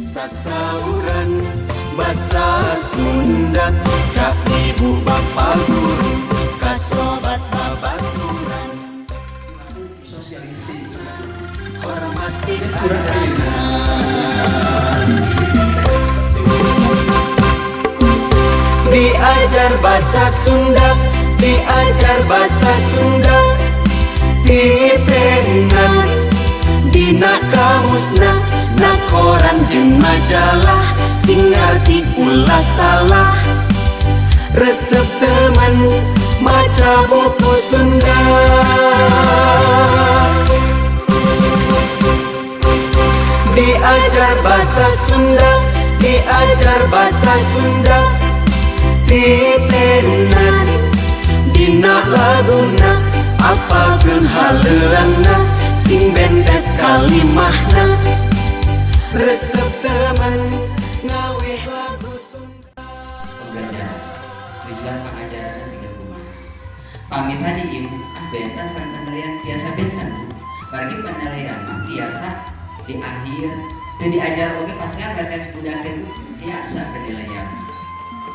Sasauran bahasa Sunda ka ibu bapa guru, ka sobat babaturan. Sosialisasi. Hormati. Kurang ayeuna. Diajar bahasa Sunda, diajar bahasa Sunda, titenan dina kamusna, na koran jeung majalah, sing ngarti ulah salah. Resep teman maca buku Sunda. Diajar bahasa Sunda, diajar bahasa Sunda, titenan dina laguna, apalkeun haleurangna, sing bentes kalimahna. Resep teman ngawih lagu Sunda. Pembelajaran, tujuan pengajarannya sehingga kumaha? Pami tadi ibu, ah, benten sareng penilaian, tiasa benten, Bu. Margi penilaian mah tiasa di akhir, teu diajar oge pasti tes budak teh, Bu, tiasa penilaian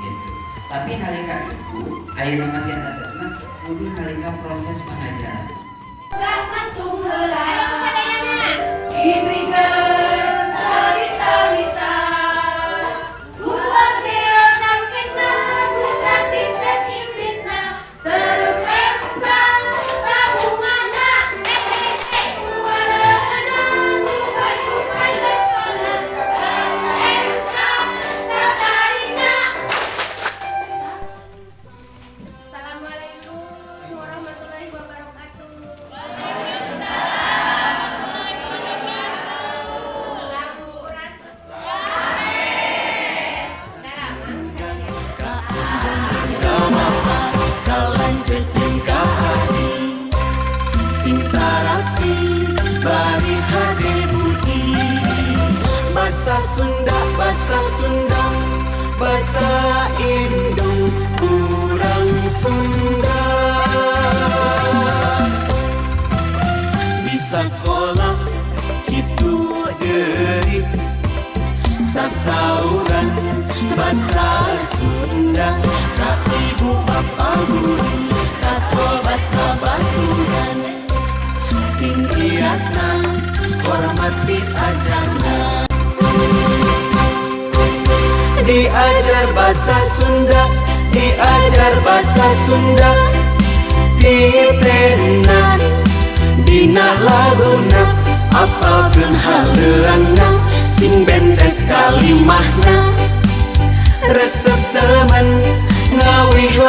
gitu. Tapi nalika ibu ayeuna masih asesmen, kudu nalika proses pengajaran. Nangtung heula. Ayo sadayana. Dibikeun sabisa-bisa. Guru ambil cangkengna, buka titik inditna, terus empang sabungana. Eh eh eh, waleuna kupai-kupai letona, terus empang sataina. Assalamualaikum warahmatullahi wabarakatuh. Sampurasun. Daramang sadayana. Ka mama, ka lanceuk jeung ka adi, sing tarapi bari hade budi. Basa Sunda, basa Sunda, basa indung urang Sunda. Di sakola kitu deui, sasauran basa Sunda ka ibu bapa guru, ka sobat babaturan, sing giatna hormati ajarna. Diajar bahasa Sunda, diajar bahasa Sunda, titenan dina laguna, apalkeun haleurangna, sing bentes kalimahna. Resep teman ngawih.